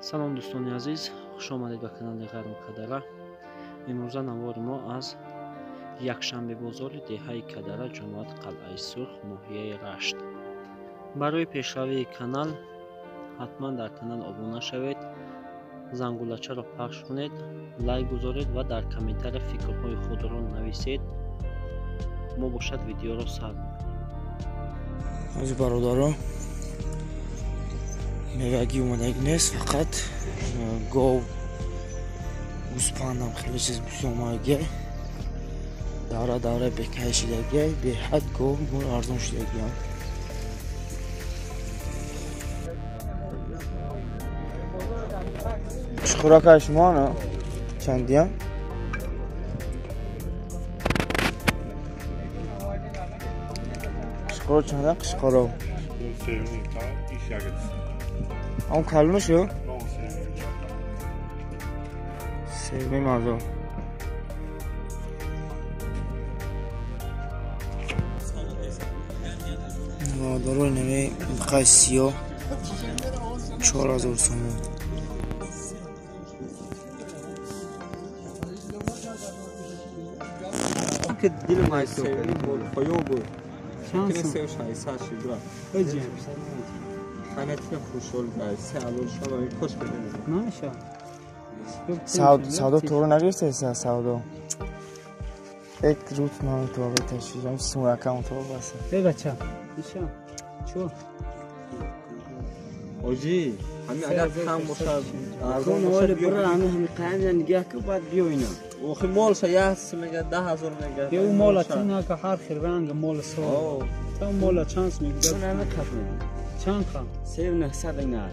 Салом дӯстони азиз, хуш омадед ба канали Ғарм Кадара. Имрӯза навори мо аз якшанбе бозори деҳаи Кадара, ҷамоат Қалъаи Сурх, ноҳияи Рашт. Барои пешравии канал ҳатман дар канал обуна шавед, зангулачаро пахш кунед, лайк гузоред ва дар комментария фикрҳои худро нависед. Мо бошад видеоро сар мекунем. Аз бародаро мевагӣ омадагӣ нест, фақат гов, гӯспандам хеле чиз омадагӣ. Давра давра бекай шидагӣ, беҳад гов мол арзон шидагӣ. Хӯракаи шумо ана чандия? Қишқоро чанда? Қишқоро он калону шу? Севним ҳазор. Бародаро, инами қай сиёҳ 4000 сомон. که دل ما پایو بود که سه و شایسته شد برا خانه تیم خوشحال گای سه الان شما این خوش بدنید نشه سودا تو رو نگرفته سودا یک روت من تو به تشریح سومکم تو بسه ای بچه ایشا چو آجی همین اگر کم باشه ارزان باشه برا همین قایم نگاه که باید بیا اینا آخه مال شه میگه 10000 میگه یه مال تینا که هر خربنگ مال سو تا مال چانس میگه اون همه کف میگه چند کم 3900 اینا و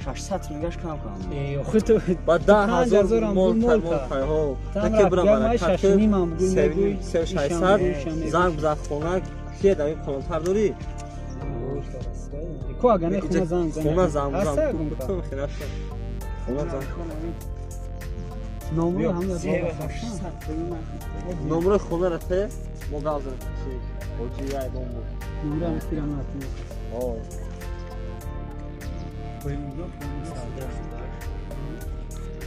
600 میگهش کم کم ای آخه تو با 10000 مال مال ها تکه برا من 3600 زنگ بزن خونه کیه در این کلانتر داری کو اگه نه خونه زنگ خونه زنگ زنگ خونه زنگ نمره هم نمره خونه رفته ما گاز رفته حاجی ایدون بود نمره هم فیرم رفته آه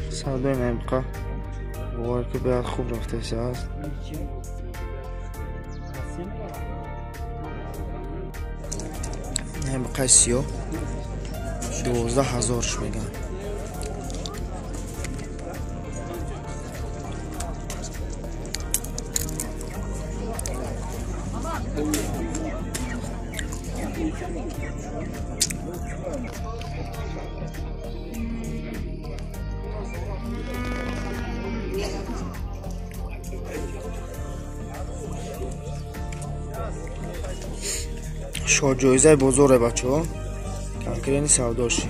سودای نمیقه باور که باید خوب رفته است. نمیقه سیاه 12000 میگن. Шоҳ ҷоизаи бозоре бачаҳо, конкретни савдоши.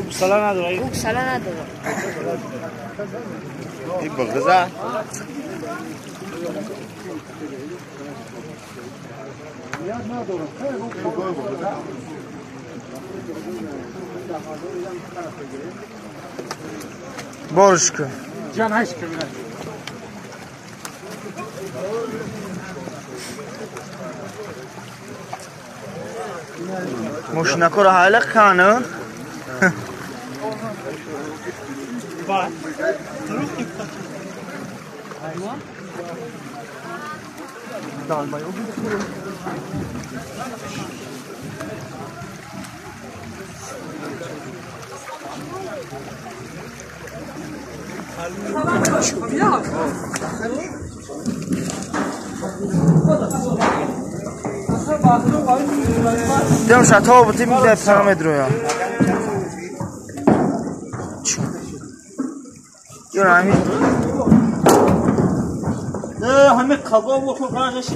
گوساله نداره گوساله نداره این بغزه борш кун мошинакоро ҳайлақ кану. Дем шато бутим де параметроя. Ёр ҳами. Ҳами қабо буху ражаш.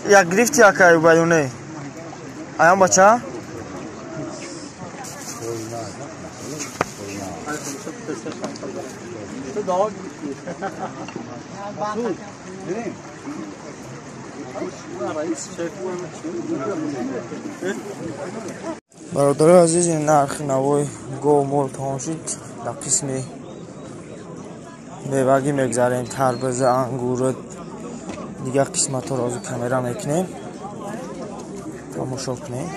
Як гирифти акай баюне. Аям бача? Бародарои азиз, ин нархи навои гов мол тамом шуд. Дар қисми мевагӣ мегзарем, тарбуза, ангура, дигар қисматҳоро ҳозир камера мекунем, тамошо кунем.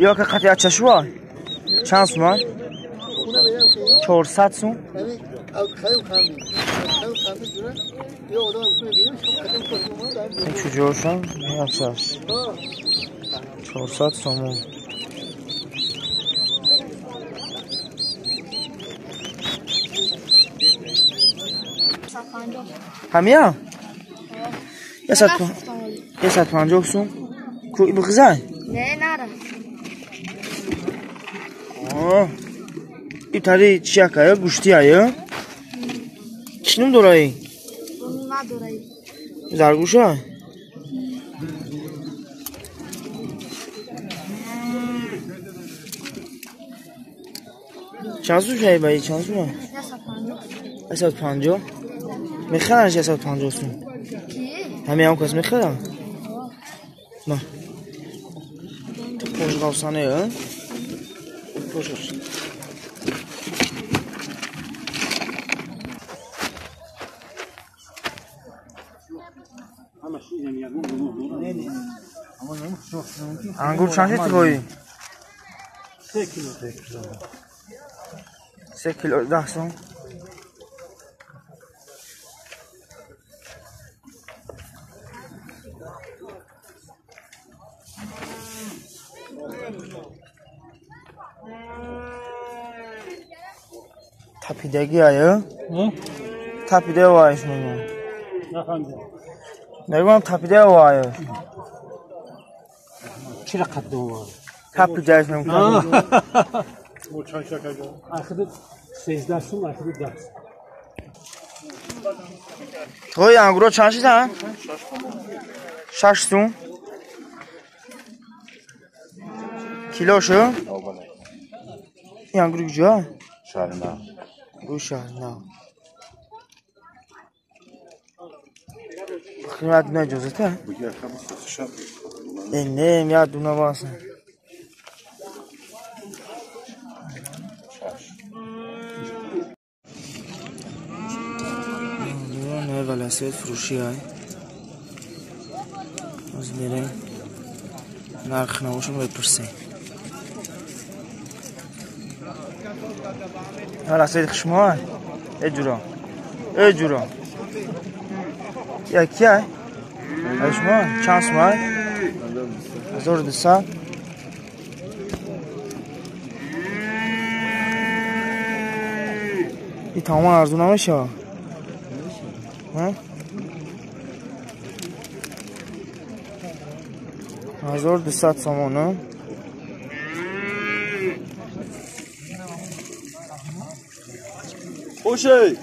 Ё ка қати ачашуа чанд сум? 400 сум. Чуҷошам ачаш 400 сомон. Ҳамия? 150 сум. Ку бихзай? Не, нара. И тари чи акая? Гӯшти ая? Чӣ ном дораи? Надораи. Заргӯша? Чанд сум шаи баи? Чанд сум? 150. Мехаранд 150 сум? Ҳамин ҳам кас мехаранд? На. Ту қошғавсане, а? Қошғавсан. Ангур чанд шуд тигои? 3 кило. 3 кило 10 сум. Тапидагӣ ая? Тапида вайш мегӯям. Нафаҳмидам. Мегӯям тапида вая. Чӣ рақам дорад? Тапидааш мегӯям. Ахири 13 сум, ахири 10. Той ангуро чанд шидан? 6 сум. Килошу? Ин ангур куҷо? Шаҳрнав. Ангури Шаҳрнав. Хидмат на иҷозата? Э, не, як дуна баса. Не, велосипед фурӯшӣ ай. Ҳозир мерем нарх навошо мепурсем. Велосипед шумо ай? Э ҷуро. Э ҷуро. Яки ай? Ай шумо? Чанд сум ай? 1200. И тамоман арзун намешавад? 1200 сомон. Ошей!